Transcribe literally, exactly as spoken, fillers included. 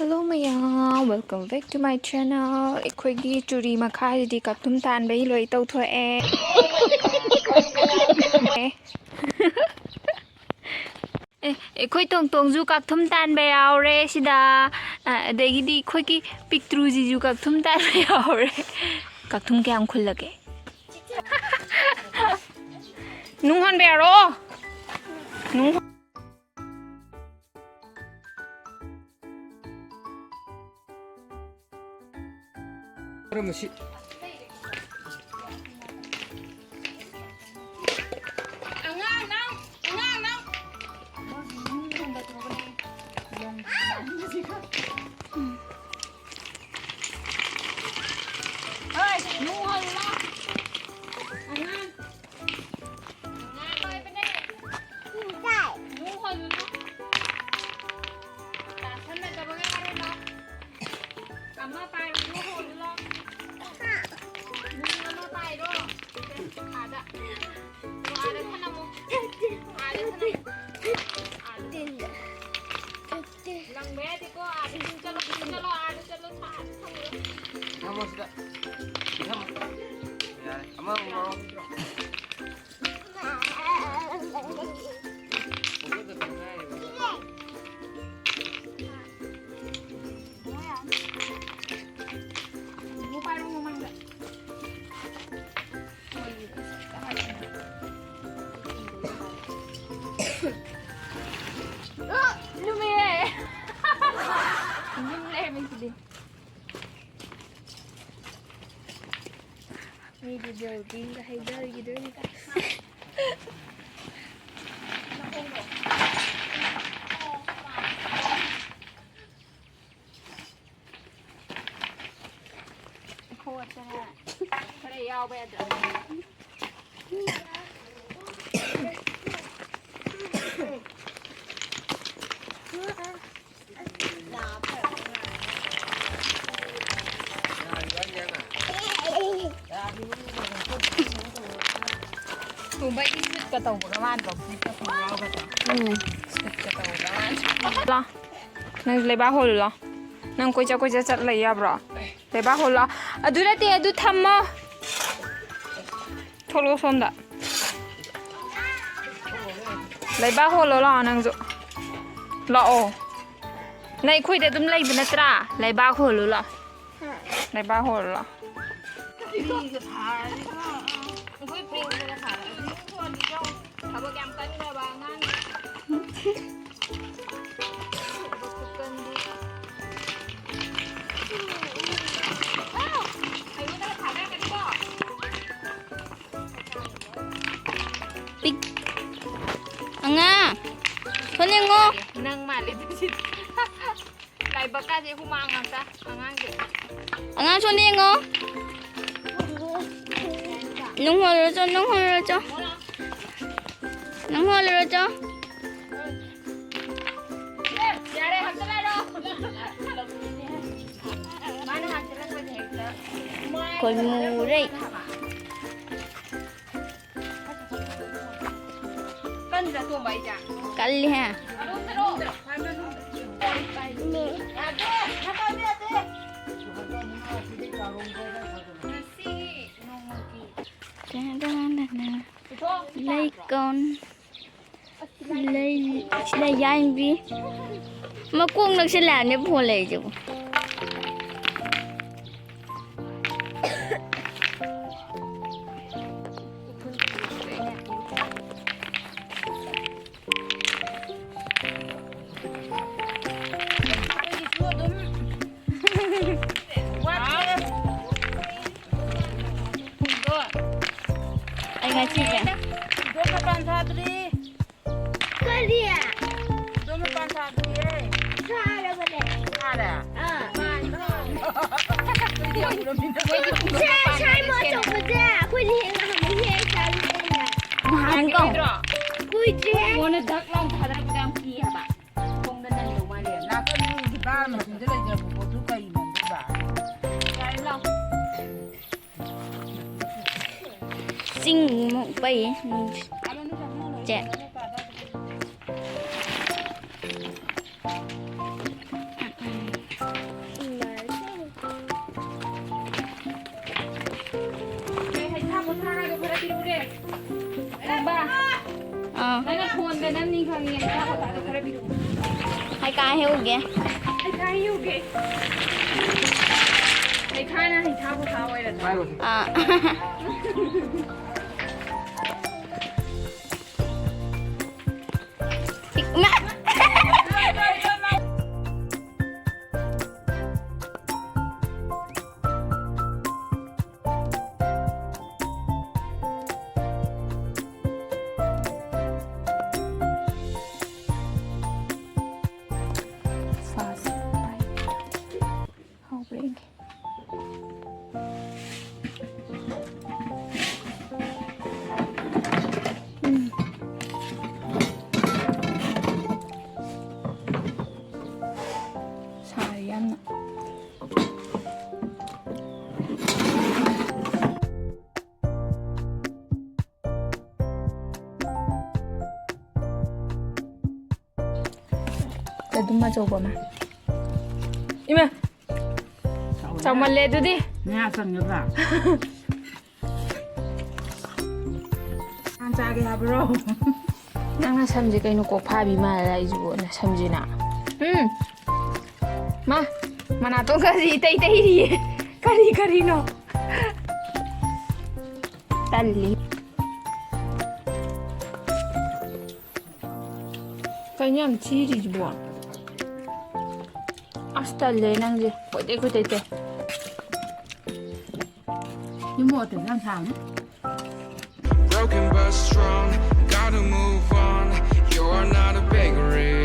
Hello ꯃꯌꯥꯝ, welcome back to my channel. ꯑꯩꯈꯣꯏꯒꯤ ꯆꯨꯔꯤ ꯃꯈꯥꯁꯤꯗꯤ ꯀꯛꯊꯨꯝ ꯇꯥꯟꯕꯩ ꯂꯣꯏ ꯇꯧꯊꯣꯛꯑꯦ꯫ ꯑꯦ, ꯑꯩꯈꯣꯏ ꯇꯣꯡꯇꯣꯡꯁꯨ ꯀꯛꯊꯨꯝ ꯇꯥꯟꯕ ꯌꯥꯎꯔꯦ ꯁꯤꯗ꯫ ꯑ, ꯑꯗꯒꯤꯗꯤ ꯑꯩꯈꯣꯏꯒꯤ ꯄꯤꯛꯇ꯭ꯔꯨꯁꯤꯁꯨ ꯀꯛꯊꯨꯝ ꯇꯥꯟꯕ ꯌꯥꯎꯔꯦ꯫ ꯀꯛꯊꯨꯝ ꯀꯌꯥꯝ ꯈꯨꯜꯂꯒꯦ? ꯅꯨꯡ ꯍꯣꯟꯕ ꯌꯥꯔꯣ? ꯅꯨꯡ ꯃꯔꯝ ꯑꯁꯤ꯫ ꯍꯣꯏ, ꯅꯨꯡ ꯍꯣꯜꯂꯣ꯫ ꯑꯉꯥꯡ꯫ ꯅꯨꯡ ꯍꯣꯜꯂꯨꯅꯨ꯫ ꯇꯥꯁꯟꯅꯗꯕꯒ ꯍꯥꯏꯔꯨꯅꯨ꯫ ꯑꯃ ꯄꯥꯏꯔꯣ, ꯍꯣꯜꯂꯨ ꯂꯥꯎ꯫ ꯅꯨꯡ ꯑꯃ ꯄꯥꯏꯔꯣ꯫ ꯑꯥꯗ꯫ ꯑꯣ, ꯑꯥꯗ ꯊꯅꯝꯃꯣ꯫ ꯑꯥꯗ ꯊꯅꯝꯃꯣ꯫ ꯑꯥꯗ꯫ ꯂꯪꯕ ꯌꯥꯗꯦꯀꯣ꯫ ꯑꯥꯗ ꯆꯠꯂꯣ, ꯆꯠꯂꯣ, ꯑꯥꯗ ꯆꯠꯂꯣ, ꯑꯥꯗ ꯊꯝꯃꯨꯔꯣ꯫ ꯊꯝꯃꯣ ꯁꯤꯗ꯫ ꯊꯝꯃꯣ꯫ ꯌꯥꯔꯦ꯫ ꯑꯃꯃꯨꯛ ꯂꯧꯔꯣ꯫ ꯂꯨꯝꯃꯦ꯫ ꯂꯨꯝ ꯂꯩꯔꯝꯃꯦ ꯁꯤꯗꯤ꯫ ꯃꯤꯗꯤ buildingꯒ ꯍꯩꯊꯈꯤꯗꯣꯏꯅꯤꯀꯣ꯫ ꯈꯣꯠꯇꯅ ꯈꯔ ꯌꯥꯎꯕ ꯌꯥꯗ꯭ꯔꯣ? ꯇꯣꯝꯕ ꯏꯁꯄꯤꯠꯀ ꯇꯧꯕꯒ ꯃꯥꯟꯗ꯭ꯔꯣ? ꯏꯁꯄꯤꯠꯀ ꯇꯧꯕ ꯌꯥꯎꯒꯗ꯭ꯔꯣ? ꯎꯝ꯫ ꯏꯁꯄꯤꯠꯀ ꯇꯧꯕꯒ ꯃꯥꯟꯗ꯭ꯔꯣ? ꯂꯥ, ꯅꯪ ꯂꯩꯕꯥꯛ ꯍꯣꯜꯂꯨ ꯂꯥ꯫ ꯅꯪ ꯀꯣꯏꯆꯠ ꯀꯣꯏꯆꯠ ꯆꯠ ꯂꯩ ꯌꯥꯕ꯭ꯔꯣ? ꯂꯩꯕꯥꯛ ꯍꯣꯜꯂꯣ꯫ ꯑꯗꯨ ꯅꯠꯇꯦ, ꯑꯗꯨ ꯊꯝꯃꯣ꯫ ꯊꯣꯛꯂꯛꯑꯣ ꯁꯣꯝꯗ꯫ ꯂꯩꯕꯥꯛ ꯍꯣꯜꯂꯣ ꯂꯥꯛꯑꯣ ꯅꯪꯁꯨ꯫ ꯂꯥꯛꯑꯣ꯫ ꯅꯪ ꯑꯩꯈꯣꯏꯗ ꯑꯗꯨꯝ ꯂꯩꯕ ꯅꯠꯇ꯭ꯔꯥ? ꯂꯩꯕꯥꯛ ꯍꯣꯜꯂꯨ ꯂꯥꯛꯑꯣ꯫ ꯂꯩꯕꯥꯛ ꯍꯣꯜꯂꯨ ꯂꯥꯛꯑꯣ꯫ ꯑꯩꯈꯣꯏ ꯐ꯭ꯔꯤꯖꯇꯒ ꯊꯥꯔꯒ ꯊꯕꯛ ꯌꯥꯝ ꯀꯟꯈ꯭ꯔꯕ ꯑꯉꯥꯡꯅꯤ꯫ ꯊꯕꯛ ꯈꯨꯀꯟꯗꯤ꯫ ꯑꯥꯎ! ꯑꯩꯉꯣꯟꯗꯒ ꯊꯥꯗꯔꯛꯀꯅꯤꯀꯣ꯫ ꯄꯤꯛ-, ꯑꯉꯥꯡ, ꯁꯣꯝ ꯌꯦꯡꯉꯣ꯫ ꯅꯪ ꯃꯥꯜꯂꯦ ꯑꯗꯨꯁꯤꯗꯤ꯫ ꯂꯥꯏꯕꯛꯀꯥꯁꯦ ꯍꯨꯃꯥꯡ ꯉꯥꯛꯇ ꯑꯉꯥꯡꯁꯦ꯫ ꯑꯉꯥꯡ ꯁꯣꯝꯗ ꯌꯦꯡꯉꯣ꯫ ꯅꯨꯡ ꯍꯣꯜꯂꯨꯔꯣ ꯆꯣ, ꯅꯨꯡ ꯍꯣꯜꯂꯨꯔꯣ ꯆꯣ꯫ ꯅꯨꯡ ꯍꯣꯜꯂꯨꯔꯣ ꯆꯣ꯫ ꯌꯥꯔꯦ, ꯍꯥꯞꯆꯤꯜꯂꯔꯣ꯫ ꯃꯥꯅ ꯍꯥꯞꯆꯤꯜꯂꯛꯄꯁꯦ ꯍꯦꯛꯇ ꯀꯣꯜꯃꯨꯔꯩ꯫ ꯀꯟꯗ꯭ꯔꯥ ꯇꯣꯝꯕ ꯑꯩꯁꯦ? ꯀꯜꯂꯤꯍꯦ꯫ ꯌꯥꯗꯦ, ꯊꯕꯛ ꯌꯥꯗꯦ꯫ ꯉꯁꯤꯒꯤ ꯅꯣꯡꯃꯒꯤ ꯂꯩꯀꯣꯟ꯫ ꯂꯩ, ꯁꯤꯗ ꯌꯥꯏꯝꯕꯤ꯫ ꯃꯀꯣꯛ ꯅꯛꯁꯤꯜꯂꯛꯑꯅꯦ ꯐꯣꯟ ꯂꯩꯔꯤꯁꯤꯕꯨ꯫ ꯑꯩ ꯉꯁꯤꯁꯦ ꯏꯗꯣꯝ ꯃꯄꯥꯟ ꯁꯥꯗ꯭ꯔꯤ꯫ ꯀꯔꯤ? ꯏꯗꯣꯝ ꯃꯄꯥꯟ ꯁꯥꯗ꯭ꯔꯤꯌꯦ꯫ ꯁꯥꯔꯕꯅꯦ꯫ ꯁꯥꯔꯦ? ꯑꯥ꯫ ꯁꯦ, ꯁꯥꯏꯕ ꯑꯆꯧꯕꯁꯦ ꯑꯩꯈꯣꯏꯗꯤ ꯍꯦꯛ ꯅꯍꯥꯟ ꯍꯦꯛ ꯆꯥꯔꯨꯔꯦꯅꯦ꯫ ꯅꯍꯥꯟ ꯀꯣ? ꯀꯨꯏꯗ꯭ꯔꯤ꯫ ꯃꯣꯟꯅ ꯙꯛ ꯂꯥꯎ ꯊꯥꯗꯔꯛꯄꯗ ꯌꯥꯝ ꯀꯤ ꯍꯥꯏꯕ꯫ ꯈꯣꯡꯗ ꯅꯟꯗꯧ ꯃꯥꯜꯂꯦ꯫ ꯅꯥꯀꯟꯒꯤ ꯕꯥꯔ ꯃꯆꯨꯝꯗ ꯂꯩꯖꯕ ꯄꯣꯠꯇꯨ ꯀꯔꯤ ꯃꯥꯟꯗꯣꯏꯕ? ꯌꯥꯔꯦ ꯂꯥꯎ꯫ ꯆꯤꯡꯃꯨꯛ ꯄꯩ꯫ ꯆꯦ꯫ ꯍꯩꯈꯥ ꯍꯦꯛꯎꯒꯦ꯫ ꯍꯩꯈꯥ ꯍꯦꯛꯎꯒꯦ꯫ ꯍꯩꯈꯥꯅ ꯍꯩꯈꯥ ꯄꯣꯊꯥ ꯑꯣꯏꯔꯗ꯭ꯔꯥ? ꯑꯥ꯫ ꯏꯃꯥ! First bite. ꯍꯥꯎꯕ꯭ꯔꯥ ꯌꯦꯡꯒꯦ꯫ ꯎꯝ꯫ ꯁꯥꯔꯦ ꯌꯥꯝꯅ꯫ ꯑꯗꯨꯝ ꯑꯆꯧꯕ ꯑꯃ꯫ ꯏꯃꯥ! ꯆꯥꯎꯃꯜꯂꯦ ꯑꯗꯨꯗꯤ꯫ ꯉꯥ ꯆꯪꯒꯗ꯭ꯔꯥ? ꯉꯥ ꯆꯥꯒꯦ ꯍꯥꯏꯕ꯭ꯔꯣ? ꯅꯪ ꯅꯁꯝꯁꯦ ꯀꯩꯅꯣ ꯀꯣꯛꯐꯥꯕꯤ ꯃꯥꯜꯂꯦ ꯑꯩꯁꯤꯕꯨ ꯅꯁꯝꯁꯤꯅ꯫ ꯎꯝ꯫ ꯃꯥ, ꯃꯅꯥꯇꯣꯟꯒꯁꯤ ꯏꯇꯩ ꯇꯩꯔꯤꯌꯦ꯫ ꯀꯔꯤ ꯀꯔꯤꯅꯣ? ꯇꯜꯂꯤ꯫ ꯀꯩꯅꯣ ꯌꯥꯝ ꯊꯤꯔꯤꯁꯤꯕꯣ? ꯑꯁ, ꯇꯜꯂꯦ ꯅꯪꯁꯦ꯫ ꯀꯣꯏꯇꯩ ꯀꯣꯏꯇꯩ ꯇꯩ꯫ ꯏꯃꯣꯠꯇ ꯌꯥꯝ ꯁꯥꯕꯅꯦ꯫ Broken but strong, gotta move on. You're not a bakery.